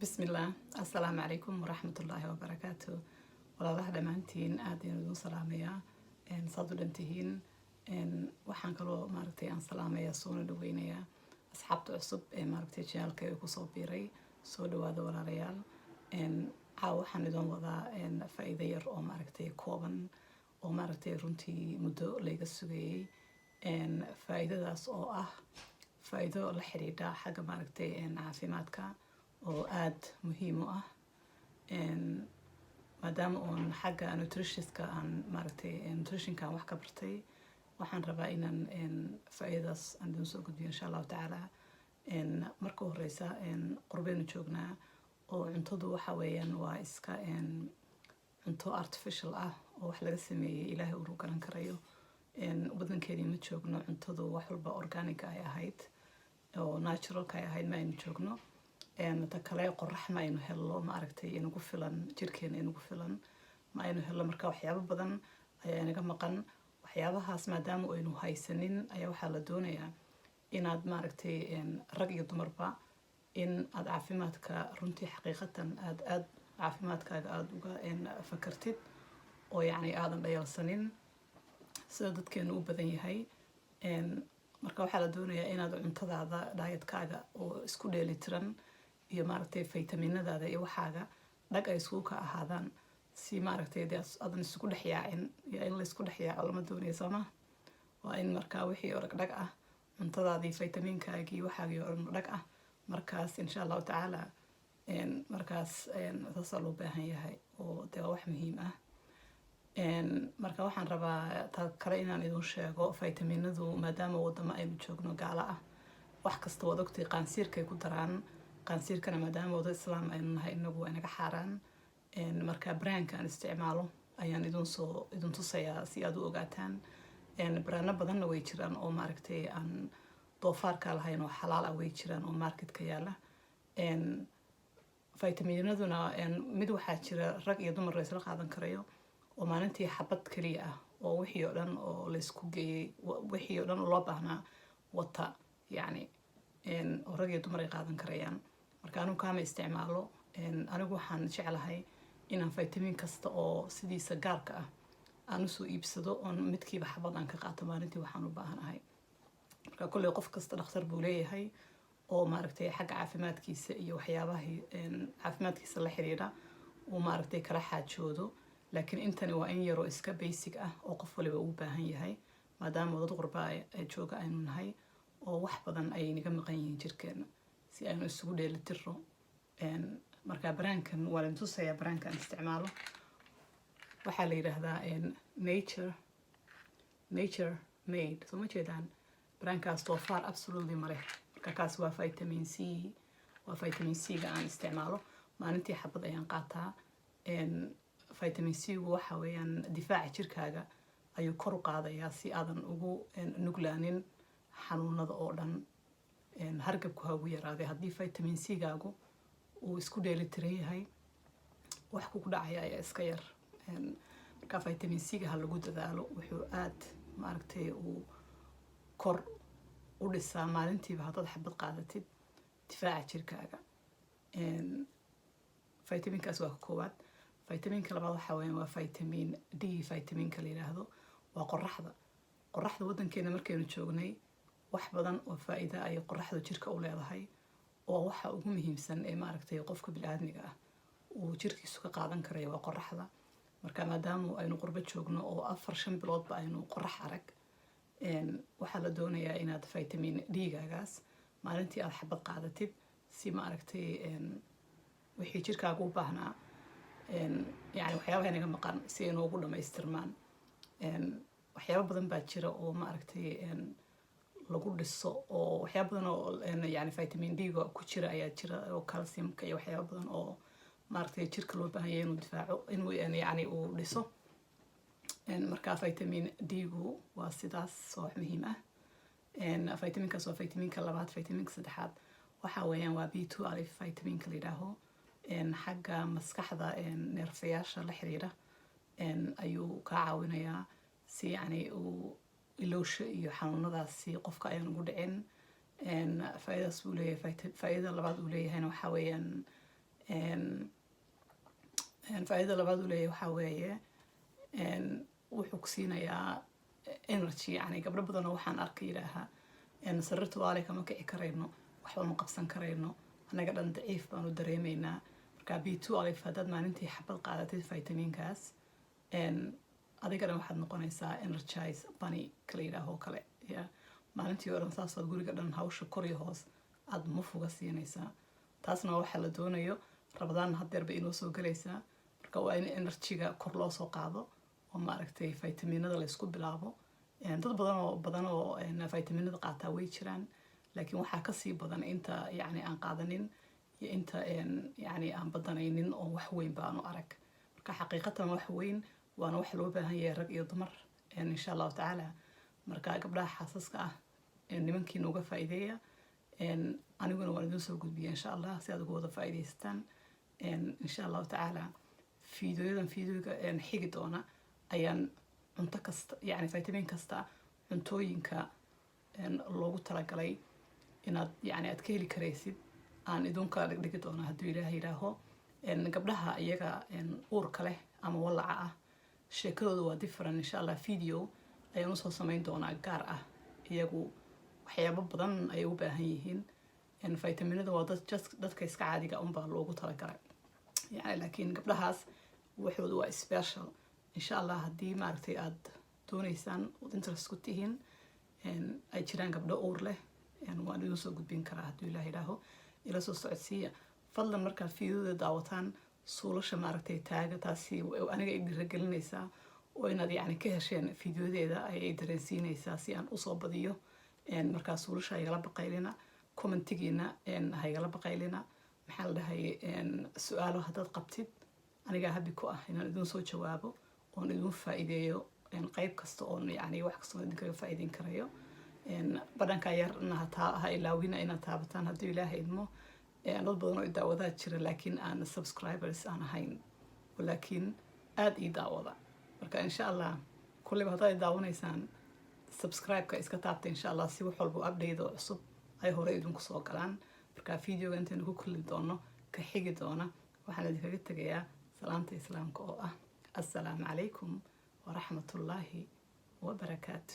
Bismillaah, assalaamu calaykum waraxmatullaahi wabarakaatu. Walaalaha dhammaantiin, aad ayaan idin salaamayaa. Saad u dhantihiin? Waxaan kaloo maaragtay aan salaamayaa, soona dhaweynayaa asxaabta cusub ee maaragtay channelka kusoo biiray. Soo dhawaada, walaalayaal. Caawa waxaan idin wadaa faa'iido yar oo maaragtay kooban oo maaragtay runtii muddo layga sugayay. Faa'iidadaas oo ah faa'iido la xidhiidha xagga maaragtay caafimaadka oo aada muhiim u ah. Maadaama oon xagga nutritionska aan maaragtay nutritionka aan wax ka bartay, waxaan rabaa inaan faa'iidadaas aan idin soo gudbiyo, insha Allahu tacaala. Marka horeysa, qurbeynu joognaa oo cuntadu waxa weeyaan waa iska cunto artificial ah oo wax laga sameeyey Ilaahay uu garan karayo. Wadankeedii ma joogno, cuntadu wax walba organic ay ahayd oo naturalka ay ahayd ma aynu joogno. Ta kale, qorax ma aynu helno maaragtay inagu filan, jirkeena inagu filan ma aynu helno. Marka waxyaabo badan ayaa inaga maqan. Waxyaabahaas maadaama aynu haysanin ayaa waxaa la doonayaa inaad maaragtay, rag iyo dumarba, in aad caafimaadka runtii xaqiiqatan aad aad caafimaadkaaga aada uga fakartid oo yacni aadan dhayalsanin sida dadkeenu u badan yahay. Marka waxaa la doonayaa inaad cuntadaada, dietkaaga oo isku dheelitiran iyo maaragtay faytaminadaada iyo waxaaga dhag ay isugu ka ahaadaan, si maaragtay dee aadan isugu dhex yaacin. Iyo in laysku dhex yaaco lama doonayo, sooma? Waa in markaa wixii oo dhagdhag ah, cuntadaadii, faytaminkaagii, waxaagii oo dhan dhag ah. Markaas, insha Allahu tacaala, markaas saasaa loo baahan yahay oo dee waa wax muhiim ah. Marka waxaan rabaa ta kale inaan idin sheego faytaminadu, maadaama wadamo aynu joogno gaalo ah, wax kasta waad ogtay, qaansiirkay ku daraan. Qaansiirkana, maadaama wada islaam aynu nahay inagu, waa inaga xaaraan. Marka brandka aan isticmaalo ayaan idin soo idin tusayaa si aad u ogaataan. Brando badanna way jiraan oo maaragtay aan doofaarka lahayn oo xalaal ah way jiraan oo marketka yaala. Vitaminaduna mid waxaa jira rag iyo dumar la isla qaadan karayo oo maalintii xabad keliya ah oo wixii oo dhan oo laysku geeyey, wixii oo dhan oo loo baahnaa wata, yacni oo rag iyo dumar ay qaadan karayaan. Marka anigu kaama isticmaalo. Anigu waxaan jeclahay inaan vitamin kasta oo sidiisa gaarka ah aan usoo iibsado oon midkiiba xabad aan ka qaato maalintii waxaan u baahanahay. Marka kolley qof kasta dhakhtar buu leeyahay oo maaragtay xagga caafimaadkiisa iyo waxyaabaha caafimaadkiisa la xiriira uu maaragtay kala xaajoodo. Laakiin intani waa in yaroo iska basic ah oo qof waliba uu baahan yahay, maadaama dad qurba jooga aynu nahay oo wax badan ay naga maqan yihiin jirkeena, si aynu isugu dheelitirro. Marka brandkan waa lain tusayaa. Brandkan isticmaalo waxaa la yidhaahdaa Nature Made. Soo ma jeedaan? Brandkaas doofaar absolutely ma leh. Marka kaas waa vitamin C, waa vitamin C ga aan isticmaalo. Maalintii xabad ayaan qaataa. Vitamin C gu waxa weeyaan difaaca jirkaaga ayuu kor u qaadayaa si aadan ugu nuglaanin xanuunada oo dhan. Hargabku ha ugu yaraaday, haddii vitamin C gaagu uu isku dheelitiran yahay, wax kugu dhacaya ayaa iska yar. Marka vitamin C ga ha lagu dadaalo. Wuxuu aad maaragtay uu kor u dhisaa, maalintiiba haddaad xabad qaadatid, difaaca jirkaaga. Vitaminkaas waa ka koowaad. Vitaminka labaad waxaa weeyaan waa vitamin D. Vitaminka la yidhaahdo waa qoraxda. Qoraxda waddankeena markaynu joognay, wax badan oo faa-iida ay qoraxdu jirka u leedahay, oo waxa ugu muhiimsan ee maaragtay qofka bini-aadmiga ah uu jirkiisu ka qaadan karayo waa qoraxda. Marka maadaama aynu qurbo joogno oo 4-5 biloodba aynu qorax arag, waxaa la doonayaa inaad vitamin D-gaagaas maalintii aad xabad qaadatid, si maaragtay wixii jirkaaga u baahnaa, yani waxyaabaha inaga maqan, si ay noogu dhamaystirmaan. Waxyaaba badan baa jira oo maaragtay lagu dhiso oo waxyaaba badan oo yani vitamin D-ga ku jira ayaa jira, oo calciumka iyo waxyaaba badan oo maaragtay jirka loo baahan yahay inuu difaaco, inuu yani uu dhiso. Marka vitamin D-gu waa sidaas, waa wax muhiim ah. Vitaminkaas waa vitaminka labaad. Vitaminka saddexaad waxa weeyaan waa B12 vitaminka la yidhaaho. Xagga maskaxda, neerfayaasha la xiriira ayuu kaa caawinayaa, si yacni uu ilowsho iyo xanuunadaasi qofka ayaan ugu dhicin. Faa'iidadaas buu leeyahay. Faa'iidada labaad uu leeyahayna waxaa weeyaan Faa'iidada labaad uu leeyahay waxaa weeye wuxuu ku siinayaa energy. Yani gabdho badanoo waxaan arkay yidhaahaa, "Sariirta waale kama kici karayno, waxba ma qabsan karayno, annaga dhan daciif baanu dareemaynaa." Marka B12 haddaad maalintii xabad qaadatid, vitaminkaas, adiga dhan waxaad noqonaysaa energize bunny kala yidhaaho kale ya. Maalintii oo dhan saasaad guriga dhan hawsha kor iyo hoos aada mufuga siinaysaa. Taasna waa waxaa la doonayo. Rabadaan hadeerba inoo soo gelaysaa, marka waa in energyga kor loo soo qaado oo, maaragtay, vitaminada laysku bilaabo. Dad badan oo vitaminada qaataa way jiraan, laakiin waxaa kasii badan inta yacni aan qaadanin iyo inta yacni aan badanaynin oo wax weyn baanu arag. Marka xaqiiqatan wax weyn waana wax loo baahan yahay, rag iyo dumar, insha Allahu tacaala. Marka gabdhaha xaasaska ah, nimankiina uga faa'iideeya. Aniguna waan idin soo gudbiya, insha Allah, si aad uga wada faa'iidaystaan, insha Allahu tacaala. Fiidiyodan fiidiyoga xigi doona ayaan cunto kasta, yacni vitamin kasta, cuntooyinka loogu talagalay inaad yacni aad ka heli karaysid aan idin kala dhigdhigi doona, hadduu Ilaah yidhaaho. Gabdhaha iyaga uurka leh ama walaca ah, sheekadooda waa different. Insha Allah video ayaan usoo sameyn doonaa gaar ah. Iyagu waxyaabo badan ayay u baahan yihiin. Vitaminada waa dad just dadka iska caadiga unbaa loogu talagalay yani, laakiin gabdhahaas waxooda waa special. Insha Allah haddii, maaragtay, aada dooneysaan ood interest ku tihiin, ay jiraan gabdho uur leh, waan idin soo gudbin karaa hadduu Ilaah yidhaaho. Ila soo socodsiiya fadlan. Markaad fiidiyada daawataan, suulasha, maaragtay, taaga. Taasi aniga i dhiiragelinaysaa oo inaad yacni ka hesheen fiidiyodeeda ayay dareensiinaysaa si aan usoo badiyo. Markaa suulasha haygala baqaylina, commentigiina haygala baqaylina. Maxaa la dhahay, su-aalo haddaad qabtid, anigaa happy ku ah inaan idin soo jawaabo oon idin faa'iideeyo qayb kasta oon yacni wax kasta oon idinkaga faa'iideyn karayo. Badhanka yarna hataa ha ilaawina inaad taabataan, hadduu Ilaahay idmo. Dad badan oo i daawadaa jira, laakiin aan subscribers aan ahayn, laakiin aada ii daawada. Marka insha Allah kulleyba haddaad i daawanaysaan, subscribe-ka iska taabta, insha Allah, si wax walba update oo cusub ay hore idinku soo galaan. Marka videoga intaynu ku kulli doono ka xigi doona, waxaan idinkaga tegayaa salaamta Islaamka oo ah: assalaamu calaykum waraxmatullaahi wabarakaatu.